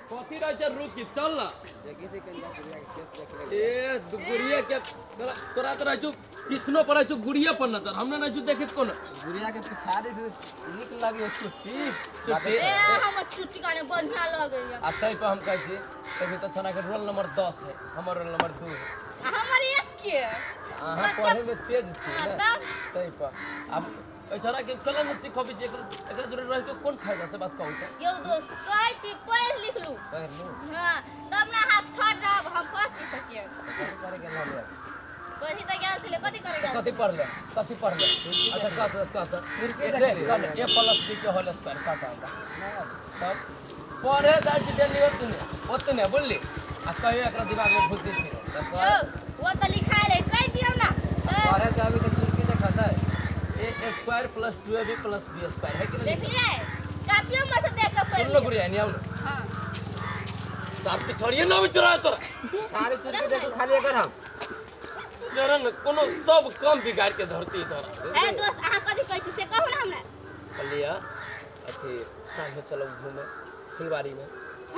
कथी रह छै रुक चल ना। देखी छै कनिया गुड़िया के केस देख ले। ए गुड़िया के तोरा तो रहै छौ किसनो पर रहै छौ गुड़िया पर नजर हमने नहीं छौ देखित कोनो गुड़िया के पिछाड़ी से नीक लगे चुट्टी चुट्टी। ए हमर चुट्टी काने बढ़िया लगैया। आ तै पर हम कहै छी देखी तो छना के रोल नंबर 10 है, हमर रोल नंबर 2 है। आ हमर एक के अहाँ पढ़े में तेज छी ना तै पर अब छना के कलम में सिखबै छी एकरा जोरे रह के कोन फायदा से बात कहू त। यौ दोस्त कहै छी पढ़ लिख लू। पढ़ लू हां तब ना हाथ थर्ड रहब हम फर्स्ट के सकिए। कथी करे गेल हम पढ़ी त गेल छलै कथी करे गेल? कथी पढ़ले कथी पढ़ले? अच्छा कह कह कह ए प्लस बी के होल स्क्वायर का हमरा तब पढ़े जाइ छी डेली ओतने ओतने बुझली। आ कहियो एकरा दिमाग में घुस दै छी यौ वो त लिखायल है कह दियौ ना। पढ़े जाबी त चुटकी देखत है A square plus 2ab plus b square है कि नहीं? देखिए कॉपियों में से देख के पढ़ सुन लो गुड़िया नहीं आओ ना। हां साहब के छोड़िए ना चुरा तोरा सारे चुटकी देखो खाली एकर हम जरा न कोनो सब काम बिगाड़ के धरती तोरा। ए दोस्त अहाँ कथि कहै छी से कहू ना हमरा। कहलिया अथी साँझ में चलो घूमे फुलवारी में।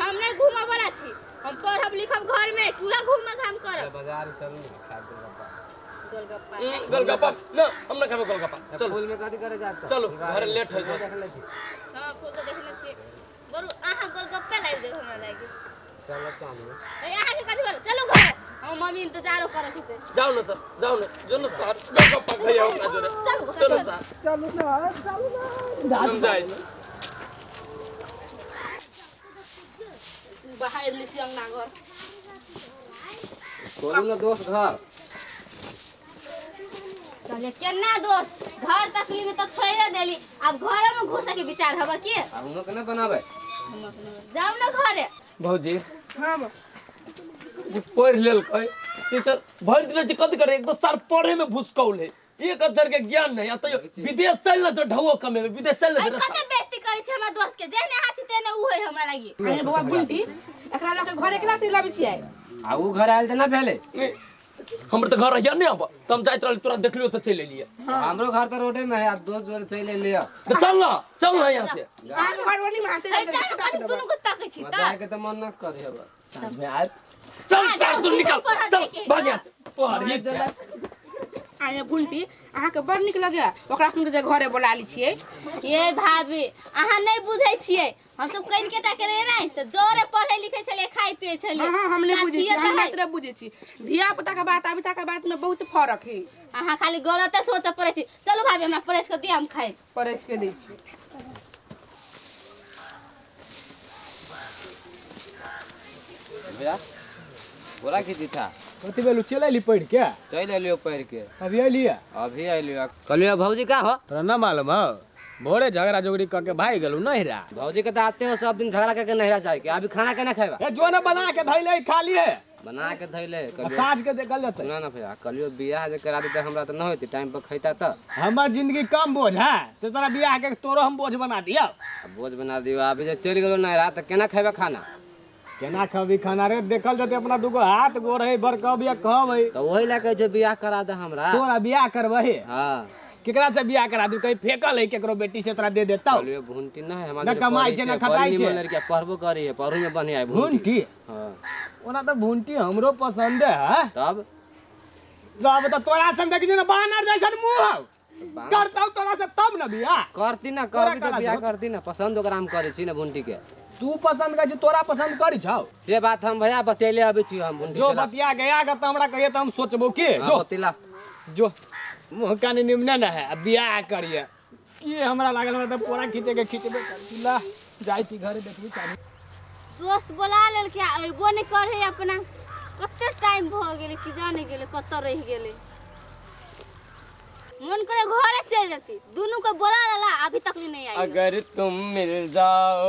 हम नहीं घूमे वाला छी, हम पढ़ब लिखब घर में पूरा घूमे घाम करब। बाजार चलू खाए गोलगप्पा। गोलगप्पा गोलगप्पा ना हम ना खाबे गोलगप्पा। चलो फूल में कथि करे जात? चलो घर लेट हो जात। देखले छी। हां फूल तो देखले छी बरु अहाँ गोलगप्पा लाइब देब हमरा लागी। चलो साँझ में। ए अहाँ के कथि बोल चलो घर हम मम्मी इंतजारो करत हेतै। जाओ ना त जाओ ना जो ना सर गोलगप्पा खइया ओकरा जोरे। चलो सर चलो ना चलो ना हम जाइ छी बाहर लिसी अंगना घर। बोलू ना दोस्त घर चले केना दोस्त घर तकली में तो छोड़े देली अब घर में घुसे के विचार हबा की? अब हम केना बनाबे? जाओ ना घरे। भौजी हां जे पढ़ लेलकै टीचर भरि दिन जे कथि करे एक सर पढ़े में भुसकौल है एक अक्षर के ज्ञान नहीं। आ तैयो विदेश चल ना जो ढौओ कमेबे विदेश चल ना। कते बेइज्जती करै छै हमरा दोस्त के जेहने हां छी तेने उ है हमरा लागी। अरे बौआ बुंटी एकरा लके घरे केना चलि आबै छियै? आ उ घर आयल त ना भेले हमर त घर रहिया नहीं आब त हम जाइत रहली तोरा देखलियो त चलि एलियै। हमरो घर त रोडे में है आ दोस्त जोरे चलि एलियै त चल ना चल ना यहां से। घर रोडी में चलि चल कथि दुनू को ताकै छी त जाय के त मन न करे अब साँझ में आब चल साथ तू निकल चल भाग यहां से पढ़ी छै। आये बुंटी अहाँ के बड़ नीक लगे ओकरा सुन के जे घरे बोला ली छियै। ये भाभी अहाँ नहीं बुझै छियै हम सब कइन के टा के रहे नै त जोरे पढ़ै लिखै छलियै खाइ पियै छलियै। हां हम नहीं बुझै छी हम मात्र बुझै छी धिया पुता के बात अभी तक के बात में बहुत फर्क है। अहाँ खाली गलत सोच पड़ै छी। चलू भाभी हमरा परस के दिया हम खाइ परस के दै छी। भैया बोला की छा कथि बेलू चल अइली पढ़ के? चल अइलियो पढ़ के। अभी अइलिया? अभी अइलियो। कहलियो भौजी का हो? तोरा ना मालूम हो भोरे झगड़ा झगड़ी क के भाग गेलू नहिरा। भौजी के त आते हो सब दिन झगड़ा करके नहिरा जाए के अभी खाना केना खेबा? ए जो ना बना के धइले खाली है बना के धइले साँझ के जे गल जतै। सुना ना भैया कहलियो बियाह जे करा देते हमरा त न होती टाइम पर खैता त हमर जिंदगी कम बोझ है से तोरा बियाह के तोरो हम बोझ बना दियो। बोझ बना दियो अभी जे चलि गेलो नहिरा त केना खेबा खाना? केना खबी खाना रे देखल जते अपना दुगो हाथ गोड़ है बर कब या कहब है त ओही ला कहै छै बियाह करा दे हमरा। तोरा बियाह करबही? हां केकरा से बियाह करा दू? कहीं फेकल है केकरो बेटी से तोरा दे देता। कहलियो भुंटी ना है हमरा ना कमाई छै ना खटाई छै लड़का पढ़बो करी है पढ़ू में बढ़िया है भुंटी। हां ओना त भुंटी हमरो पसंद है। तब जब त तोरा संग देखै छै ना बानर जैसन मुंह हौ करतौ तोरा से तब ना बियाह करती ना करबी त बियाह करती ना पसंद ओकरा हम करै छी ना भुंटी के। तू पसंद कर छी तोरा पसंद करी छौ से बात हम भैया बतेले आबै छी हम भुंटी जो बतिया गया त हमरा कहिए त हम सोचबो के जो बतिला जो मुंह कान निमने न है अब बियाह करिए की हमरा लागल हमरा त पोरा खींचे के खींचबे करती। ला जाई छी घरे देखबी चाही। दोस्त बोला लेल के अइबो नहीं करे अपना कते टाइम भ गेलै कि जाने गेलै कत रह गेलै मन करे घरे चल जाती दोनों को बोला लाला अभी तक नहीं आई। अगर तुम मिल जाओ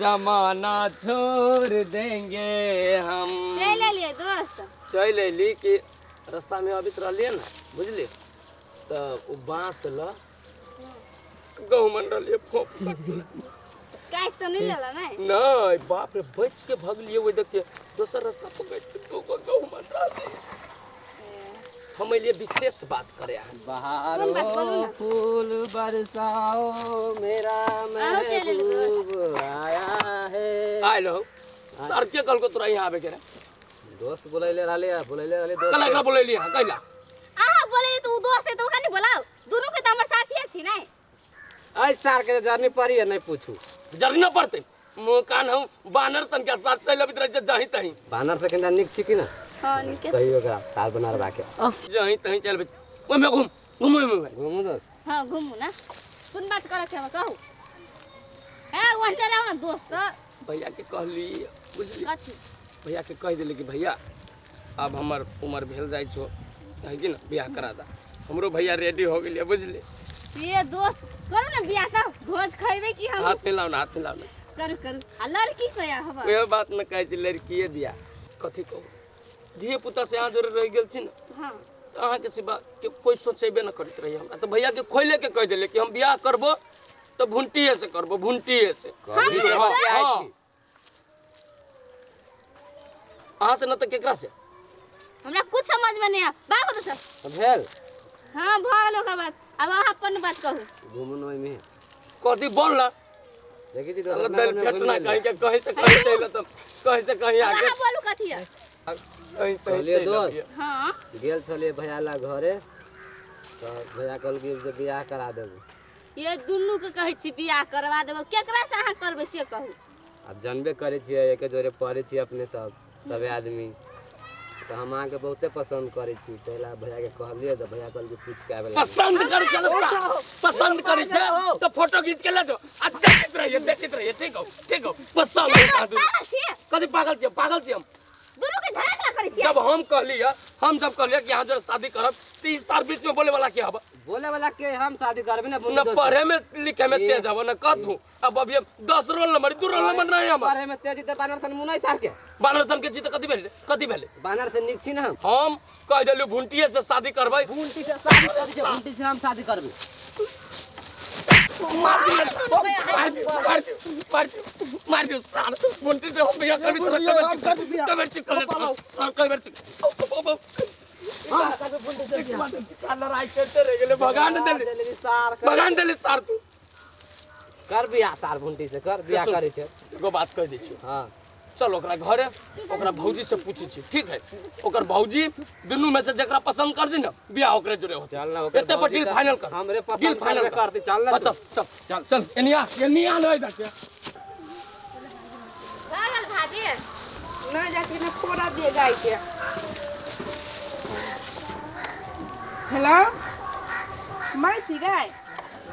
जमाना छोड़ देंगे हम। चल लिए दोस्त चल अली कि रास्ता में अभी रहलिए ना बुझलिए त उ बांस ल गहुमन रहलिए फोप काट तो नहीं लेला नहीं? नहीं बाप रे बच के भगलिए वो देखिए दोसर रास्ता पकड़ के तो गहुमन रहलिए। हम एलिए विशेष बात करे अहाँ से। कोन बात बोलू बहारो ना? फूल बरसाओ मेरा अहूँ चलि एलियै। महबूब आया है। आयल हो सर के कहलको तोरा यहाँ आबे के रे? दोस्त बोलैले रहले, बोलैले रहले कल दोस्त। एकरा बोलैली हँ कैला? अहाँ बोले तऽ उ दोस्त है तऽ ओकरा नहीं बोलाउ, दुनू के तऽ हमर साथिये छी नै। ऐ सार के जरनी पड़ी है नहीं पूछू। जरनी न पड़तै, मुँह कान हम बानर सन के साथ चलि अबैत रहै छै जहीं तहीं। बानर से कनिटा नीक छी कि ना? हां नीके छी। कहियो ओकरा सार बनारबा के। जहीं तहीं चलि अबै छै। ओहिमे घूम घूम ओहिमे। घूमू दोस्त। हां घूमू ना। कोन बात करऽ के हवा कहू? ए वहने रहू ना दोस्त। भैया के कहली बुझली? कथी? भैया के कहि देली कि भैया अब हमर उम्र भेल जाइ छौ है कि ना, बियाह करा दा। हमरो भैया रेडी हो गेलियै बुझली। ये दोस्त करू ना बियाह तऽ भोज खैबै कि हम? हाथ मिलाउ ना, हाथ मिलाउ ना। करू करू। आ लड़की कया हवा? ओहे बात न कहै छी, लड़किए दिया। कथी कहू, धिये पुता से अहाँ जोरे रहि गेल छी ने हां तऽ अहाँके सिवा के कोइ सोचेबे न करैत रहै हमरा। तऽ भैया के खोले के कहि देलियै कि हम बियाह करबो तऽ भुंटिए से करबो, भुंटिए से। हम अहाँ से न तऽ केकरा से? हमरा कुछ समझ में नहीं आ बाबू तो सर। भेल? हां भऽ गेल ओकर बाद। अब अहाँ अपन बात कहू। घूमू न ओहिमे। कथी बोल ना? देखी छी साला दल फेटना कहीं के कहीं से कहीं चलि तऽ कहीं से कहीं अब आके अहाँ बोलू कथी है? कहीं तहीं कहलियै चलि दोस्त। अबियै। हां गेल छलियै भैया ला घरे तऽ भैया कहलकै जे बियाह करा देबू। ये दुनू के कहै छी बियाह करवा देबो, केकरा से अहाँ करबै से कहू? आब जानबे करै छियै, एके जोरे पढ़ै छियै अपने सब सबे आदमी, तऽ हम अहाँके बहुते पसन्द करै छी। ताहि ला भैया के कहलियै तऽ भैया कहलकै पूछि के आबै ला। पसंद करै छै पसंद करै छै तऽ फोटो खींच के ले जाओ आ देखैत रहिए, देखैत रहिए। ठीक हो, ठीक हो। पसंद ये दोस्त पागल छियै? कथी पागल छियै? पागल छियै हम। दुनू के झगड़ा करै छियै? जब हम कहलियै, हम जब कहलियै कि अहाँ जरा शादी करब तऽ ई सार बीच में बोले वाला के हब? बोले वाला के हम शादी करबे ना। न पढ़े में लिखे में तेज हब न कथू। अब अभी 10 रोल नंबर 2 रोल नंबर नहीं हम। पढ़े में तेज त बानर सन मुनै सार के। बानर सन के जी त कथी भेलै? कथी भेलै? बानर से नीक छी ना हम। हम कहि देलु भुंटिए से शादी करबै। भुंटी से शादी करै छै, भुंटी से हम शादी करबै। मार दियो, मार दियो, मार दियो, मार दियो, मार दियो सार। भुंटी से हम बियाह करबी तोरा कबर चिकल सार कबर चिकल। लड़ाई करते रह गेलै, भगान देली सार, भगान देली सार। तू कर बियाह सार भुंटी से कर बियाह करै छै। एगो बात कहि दै छियौ। हां चल ओकरा घरे ओकरा भौजी से पूछै छी, ठीक है? ओकर भौजी दुनू में से जकरा पसंद कर दी ना बियाह ओकरे जोरे होतै। चल ना ओकर एते पर डील फाइनल कर, हमरे पसंद डील फाइनल करती। चल ना चल चल चल चल एनिया एनिया नहीं जाके। भऽ गेल भाभी? ना जाके ना फोड़ा दिए गाय के। हेलो माय छी गाय?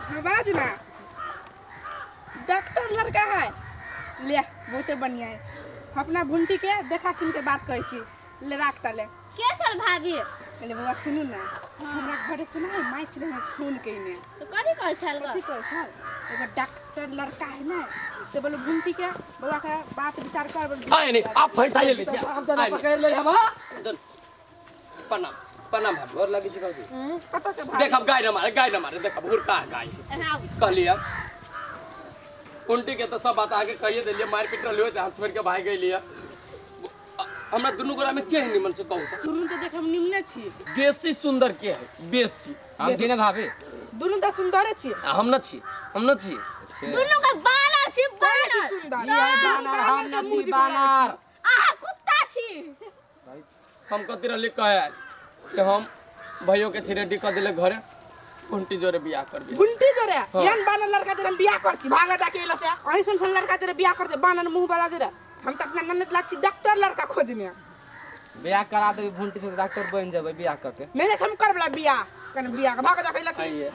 हाँ बाज ना। डॉक्टर लड़का है ले, बहुते बढ़िया है। अपना भुंटी के देखा सुन के बात कहै छी, ले राख तले। के छल भाभी? ले बौआ सुनू ना, हमरा घरे सुना है माय छलै हमरा फोन कइने। तऽ कथी कहै छल ग? कथी कहै छल? एगो डॉक्टर लड़का है ना, तो बोलो भुंटी के बौआ के बात विचार कर। बोलो आए नहीं आप फैसा ले हम त पकड़ ले हम। प्रणाम प्रणाम भाभी। गोर लगै छी भौजी। कतऽ के भाभी? देखब गाय न मारे, गाय न मारे, देखब हुरका है गाय। कहलियै कुंटी के तो सब बात आके कहिए देलियै, मारि पीट रहलियै तऽ हाथ छोड़ि के भागि गेलियै। हमरा दुनू गोरा में के है निमन से कहू तऽ? दुनू तऽ देख हम निमने छी। बेसी सुंदर के है? बेसी हम छी ना भाभी। दुनू तऽ सुंदरे छी। आ हम न छी, हम न छी। दुनू के बानर छी, बानर। सुंदर ई है बानर, हम न छी बानर। अहाँ कुत्ता छी। हम कथी रहलियै कहे कि हम भैयो के छी रेडी कऽ देले घरे, भुंटी जोरे बियाह करबी। भुंटी जोरे? एहन बानर लड़का जोरे हम बियाह कर छी, भागा जाके एला से। ऐसन सन लड़का जोरे बियाह कर दे, बानर मुंह वाला जोरे। हम तऽ अपना ननद ला छी डॉक्टर लड़का खोजने। बियाह करा देबै भुंटी से डॉक्टर बनि जेबै बियाह करके। नहीं नहीं हम करबला बियाह, कने बियाह भागा जाके एला। आइए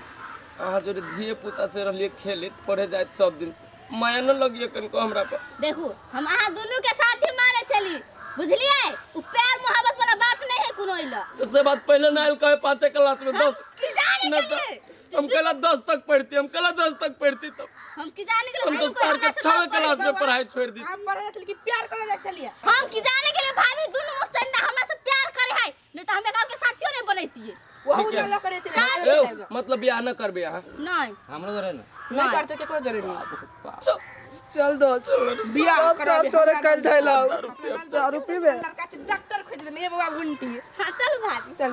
अहाँ जोरे धिये पुता से रहलियै खेलैत पढ़े जाइत सब दिन, माया न लगिए कनिको हमरा पर। देखू हम अहाँ दुनू के साथ ही मारे छली बुझलियै? उ प्यार मोहब्बत वाला बात नहीं है कोनो इला। तो से बात पहले ना आयल कहे 5 क्लास में 10 की जाने न के लिए? हम कहला 10 तक पढ़ती, हम कहला 10 तक पढ़ती तब हम की जाने के लिए हम तो भाभी सर के हमरा से 6 बात करै क्लास में छल। पढ़ाई छोड़ दी। हम पढ़े छली कि प्यार करे जाय छलियै। हम की जाने के लिए भाभी दुनू मुसन्ना हमरा से प्यार करे है, नहीं तो हम एकरा के साथियो नहीं बनैतियै। वहु ठीक है। न करे छलियै। ए, मतलब बियाह न करबे अहाँ? नहीं हमरो जोरे ना नहीं करते केकरो जोरे नहीं। चल चल दोस्त, बियाह सब करा साल दे, तोरे हमरा कल धैलौ। दारू पीबे लड़का छै, डॉक्टर खोजि देने। ए बौआ गुंटी। हाँ चल भाभी। चल।